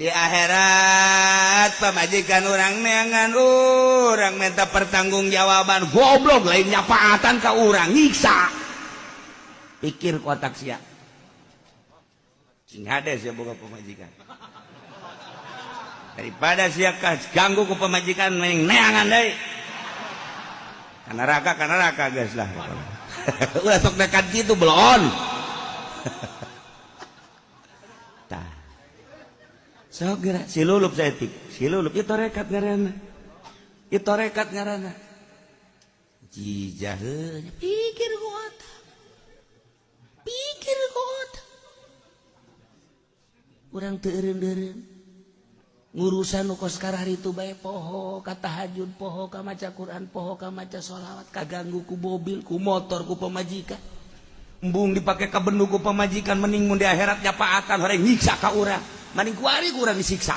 Di akhirat pamajikan urang neangan urang, minta pertanggungjawaban. Goblok, lain nyapaatan ka urang, nyiksa. Pikir ku otak sia. Sing hade sia boga pamajikan. Daripada sia ganggu ku pamajikan, mending neangan deui. Ka neraka, ka neraka geus lah. Ulah sok dekat kitu belon. Tah. Sok geura si lulup saeutik. Si lulup ieu torekat ngaranna. Ieu torekat ngaranna. Jijah heuh, pikir ku otak. Pikir ku otak. Urang teu eureun-eureun. Ngurusan nu kos kararitu bae poho ka tahajud, poho ka maca Quran, poho ka maca sholawat, kaganggu ku mobil, ku motor, ku pamajikan. Embung dipake ka bendu ku pamajikan, mending mun di akhirat nyapaatan horeng nyiksa ka urang. Mending kuari ku urang disiksa.